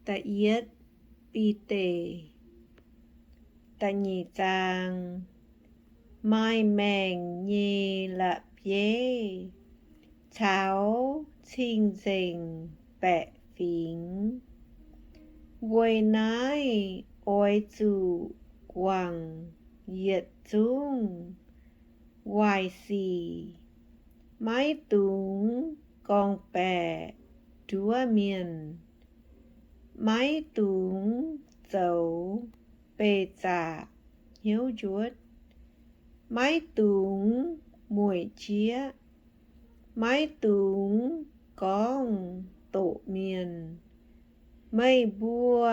Da'yietv Bide, da'nyeic zaang. Maaih maengc nyei la'bieiv caux cing-nzengc baeqc fingx. Weic naaiv oix zuqc guangc yietc zungv waaic sic, maiv dungx gorngv-baeqc nduov mienh, maiv dungx zoux beih zaqc hnyouv njuotv, maiv dungx mueic jieqv, maiv dungx gorngv doqc mienh. Meih mbuo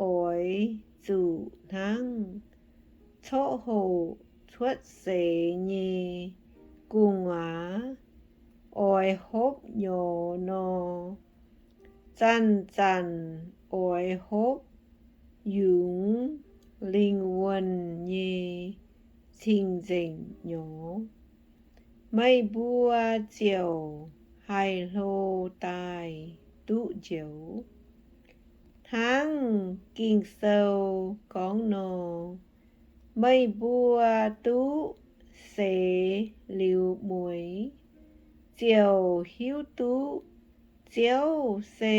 oix zuqc hnangv coqv hoqc cuotv seix nyei gu'nguaaz oix hopv nyorx nor, zanc-zanc oix hopv yungz lingh wuonh nyei cing-nzengc nyorx. Meih mbuo ziouc haih hlo daaih duqv njoux, hnangv Ging-Sou gorngv nor. Meih mbuo duqv seix liuz mueix, ziouc hiuv duqv Ziouv se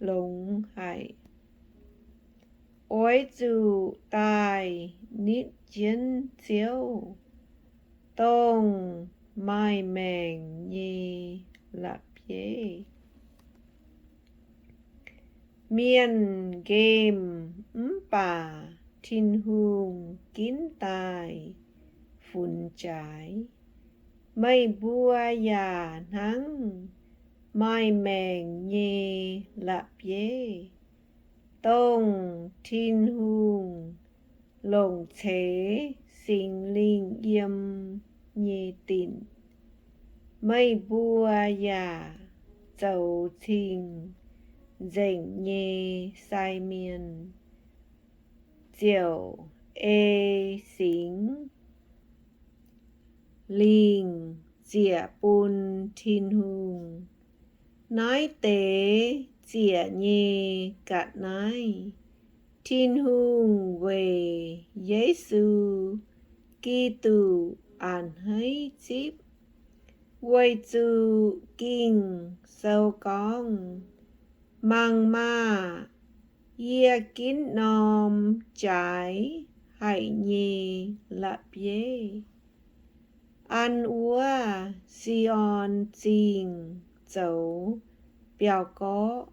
longx haic. Oix zuqc daaih nitv jienv Ziouv, dongh maaih maengc nyei la'bieiv. Mienh nqemh mv baac Tin-Hungh ginv daaih funx jaaix. Meih mbuo yaac hnangv maaih maengc nyei la'bieiv, dongh Tin-Hungh longc ceix Singx Lingh yiem nyei dinc. Meih mbuo yaac zoux cing-nzengc nyei sai mienh, ziouc ei Singx Lingh ziec bun Tin-Hungh. Naaiv deix ziec nyei ga'naaiv, Tin-Hungh weic Yesu Giduc a'hneiv zipv, weic zuqc Ging-Sou gorngv, Mangc maah! Yie ginv norm jaaix haic nyei la'bieiv, an wuov Si^on Zingh zoux biauv-gorqv,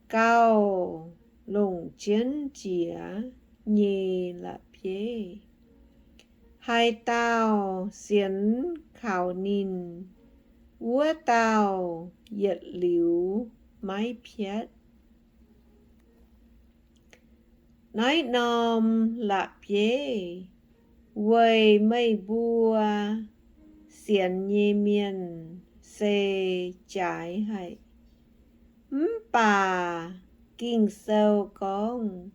gauh longc jienv jiex nyei la'bieiv. Haaix dauh sienx kaux ninh, wuov dauh yietc liuz maiv piatv. Naaiv norm la'bieiv weic meih mbuo sienx nyei mienh se jaaix haic. Mv baac Ging-Sou gorngv,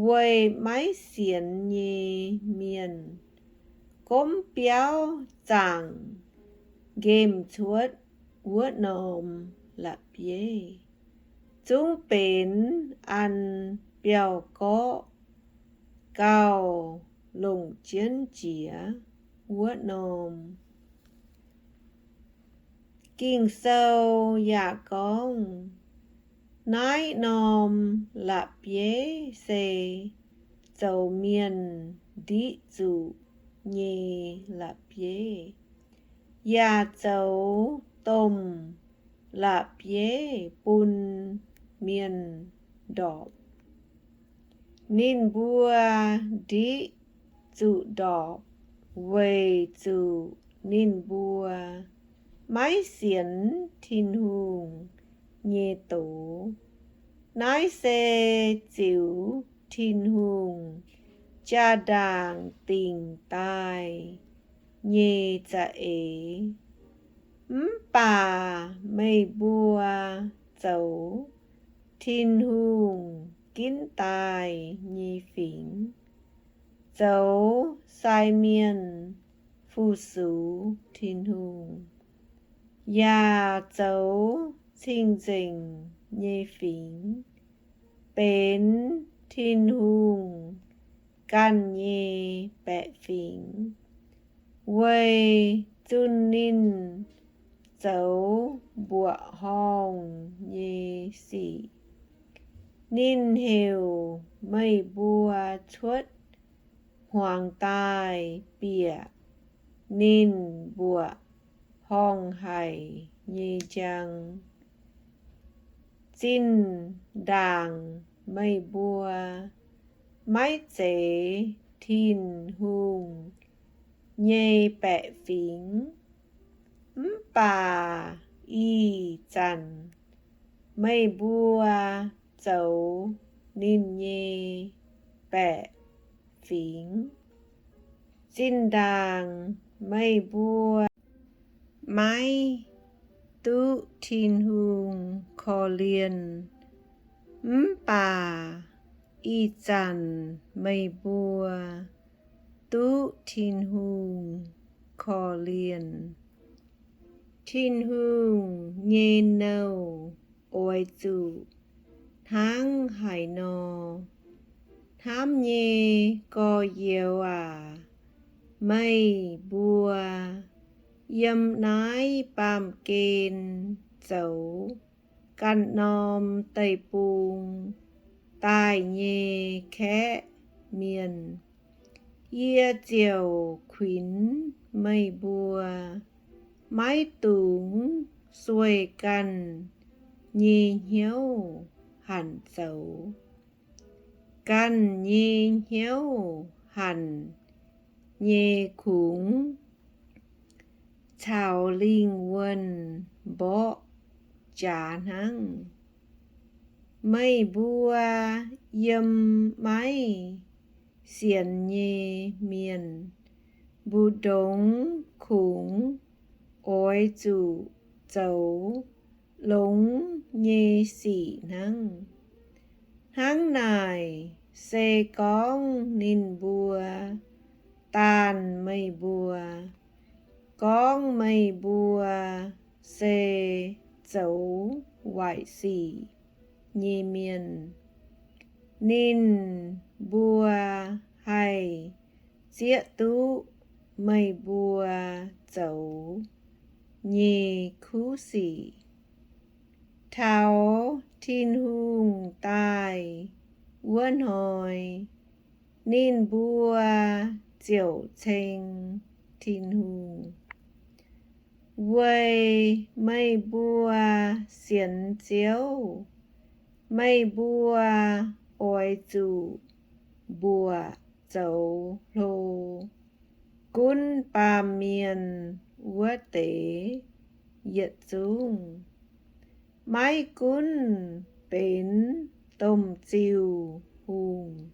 weic maiv sienx nyei mienh gomv biauv zaangc nqemh cuotv wuov norm la'bieiv, zungv benx an biauv-gorqv gauh longc jienv jiex wuov norm. Ging-Sou yaac gorngv, naaiv norm la'bieiv se zoux mienh ndiqv zuqc nyei la'bieiv, yaac zoux domh la'bieiv bun mienh ndorpc. Ninh mbuo ndiqv zuqc ndorpc weic zuqc ninh mbuo maiv sienx Tin-Hungh nyei doz. Naaiv se ziux Tin-Hungh jaa-ndaangc dingc daaih nyei za'eix. Mv baac meih mbuo zoux Tin-Hungh ginv daaih nyei fingx, zoux sai mienh fu-sux Tin-Hungh, yaac zoux cing-nzengc nyei fingx, benx Tin-Hungh ganh nyei baeqc fingx, weic zunh ninh zoux mbuoqc horngh nyei sic. Ninh heuc meih mbuo cuotv hmuangx daaih bieqc ninh mbuoqc horngh haic nyei njang. Zinh ndaangc meih mbuo maiv zeiz Tin-Hungh nyei baeqc fingx. Mv baac ih zanc meih mbuo zoux ninh nyei baeqc fingx, zinh ndaangc meih mbuo maiv duqv Tin-Hungh korv-lienh. Mv baac ih zanc meih mbuo duqv Tin-Hungh korv-lienh. Tin-Hungh nyei nouh oix zuqc hnangv haaix nor. Hnamv nyei gorx-youz aac, meih mbuo yiem naaiv baamh gen zoux ganh norm deic-bung daaih nyei kaeqv mienh, yie ziouc kuinx meih mbuo maiv dungx sueih ganh nyei hnyouv hanc zoux. Ganh nyei hnyouv hanc nyei kungx caux lingh wuonh mborqv jaax hnangv. Meih mbuo yiem maiv sienx nyei mienh mbu'ndongx kungx oix zuqc zoux longx nyei sic hnangv. Hnangv naaic, se gorngv ninh mbuo daanh meih mbuo, gorngv meih mbuo se zoux waaic sic nyei mienh, ninh mbuo haih zieqv duqv meih mbuo zoux nyei kuv sic. Taux Tin-Hungh daaih wuov hnoi, ninh mbuo ziouc ceng Tin-Hungh. Weic meih mbuo sienx Ziouv, meih mbuo oix zuqc mbuoqc zoux hlo gunv baamh mienh wuov deix yietc zungv, maiv gunv benx domh ziuh hungh,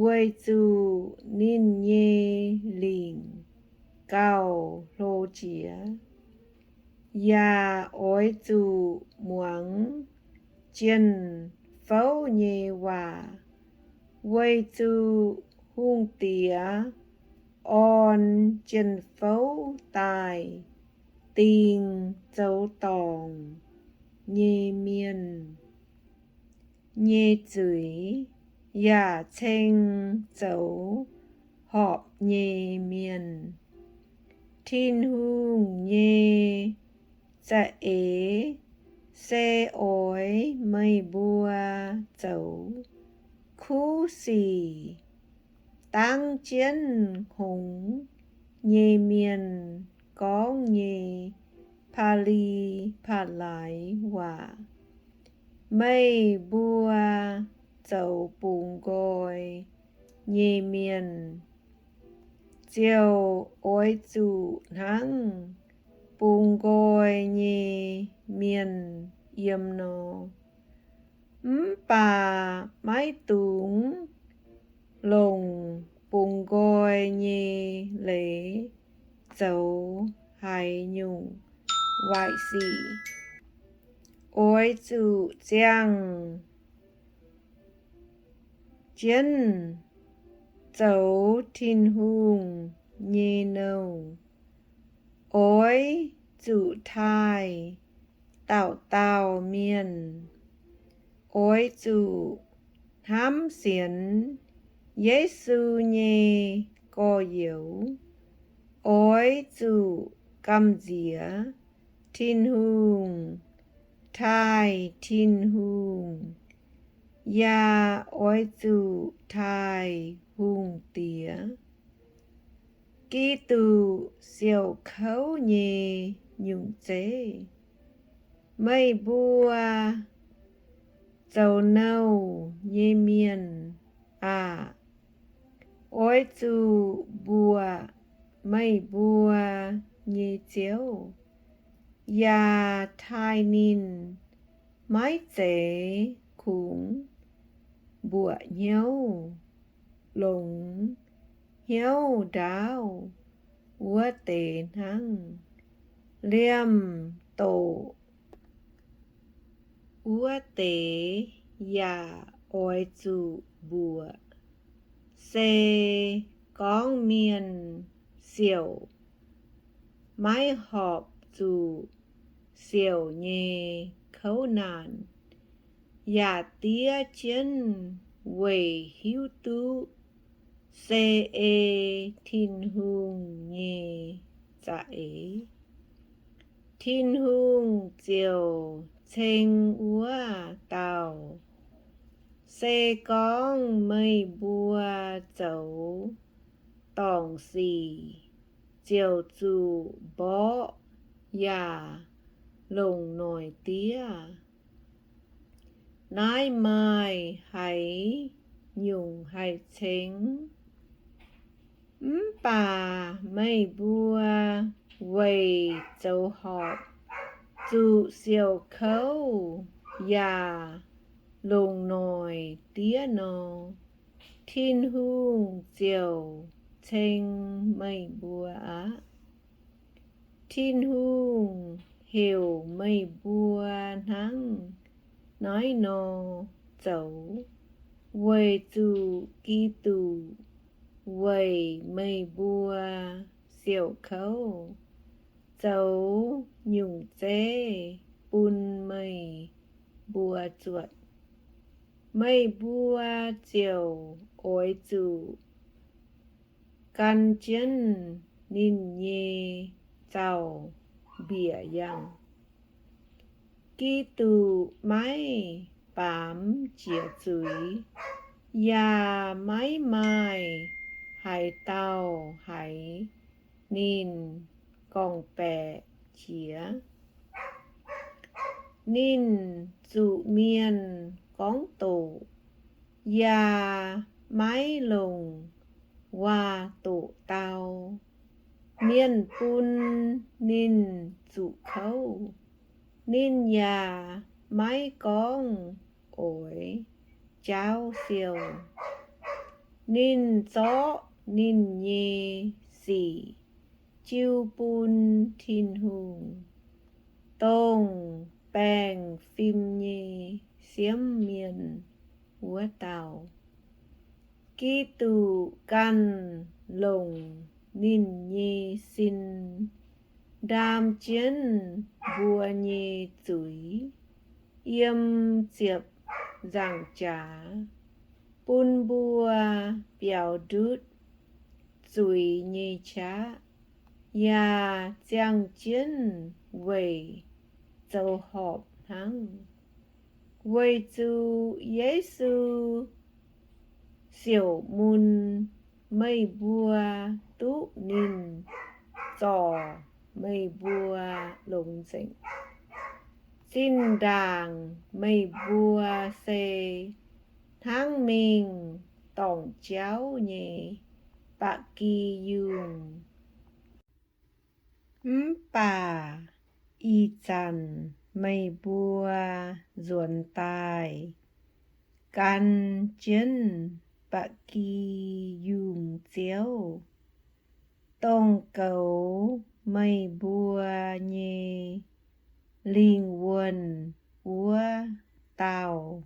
weic zuqc ninh nyei lingc gauh hlo jiex. Yaac oix zuqc muangx jien-fouv nyei waac, weic zuqc hungh diex orn jien-fouv daaih dingc zoux dorngc nyei mienh nyei zuiz, yaac ceng zoux horpc nyei mienh. Tin-Hungh nyei za'eix se oix meih mbuo zoux kuv sic, dangv jienv hngongx nyei mienh gorngv nyei pa'li pa'laaix waac. Meih mbuo zoux bungx nqoi nyei mienh ziouc oix zuqc hnangv bungx nqoi nyei mienh yiem nor. Mv baac maiv dungx longc bungx nqoi nyei leiz zoux haaix nyungc waaic sic. Oix zuqc ziangh jienv zoux Tin-Hungh nyei nouh. Oix zuqc taaih dauh dauh mienh Oix zuqc hnamv sienx Yesu nyei gorx-youz. Oix zuqc gamh nziex Tin-Hungh, taaih Tin-Hungh, yaac oix zuqc taaih hungh diex. Giduc siouc kouv nyei nyungc zeiv. Meih mbuo zoux nouh nyei mienh aah! Oix zuqc mbuoqc meih mbuo nyei Ziouv, yaac taaih ninh maiv zeiz kungx mbuoqc hnyouv longx hnyouv ndaauv wuov deix hnangv. Liemh doqc wuov deix yaac oix zuqc mbuoqc. Se gorngv mienh siouc maiv horpc zuqc siouc nyei kouv naanc, yaac diev jienv weic hiuv duqv se ei Tin-Hungh nyei za'eix, Tin-Hungh ziouc ceng wuov dauh. Se gorngv meih mbuo zoux dorngc sic ziouc zuqc mborqv yaac longc noic diev. Naaiv maaih haaix nyungc haih ceng? Mv baac meih mbuo weic zoux horpc zuqc siouc kouv yaac longc noic diev nor, Tin-Hungh ziouc ceng meih mbuo aqv. Tin-Hungh heuc meih mbuo hnangv naaiv nor zoux weic zuqc Giduc weic meih mbuo siouc kouv zoux nyungc zeiv bun meih mbuo zuotc. Meih mbuo ziouc oix zuqc gan jienv ninh nyei zaux mbiec yangh. Giduc maiv baamz jiex zuiz, yaac maiv maaih haaix dauh haiz ninh gorngv-baeqc jiex. Ninh zuqc mienh gorngv doqc, yaac maiv longc waac-doqc dau. Mienh bun ninh zuqc kouv, ninh yaac maiv gorngv oix jaauv siou. Ninh zorqv ninh nyei sic jiu bun Tin-Hungh, dongh baengh fim nyei siemv mienh wuov dauh. Giduc ganh longc ninh nyei sin ndaam jienv mbuo nyei zuiz yiem ziepc nzaangc jaax, bun mbuo biaux ndutv zuiz nyei qaqv, yaac ziangh jienv weic zoux horpc hnangv. Weic zuqc Yesu siouc mun, meih mbuo duqv ninh zorc meih mbuo longx nzengc. Zinh ndaangc meih mbuo se hnangv mingh dorngc jauv nyei ba'gi yungh. Mv baac ih zanc meih mbuo nzuonx daaih gan jienv ba'gi yungh Ziouv, dongh goux meih mbuo nyei lingh wuonh wuov dauh.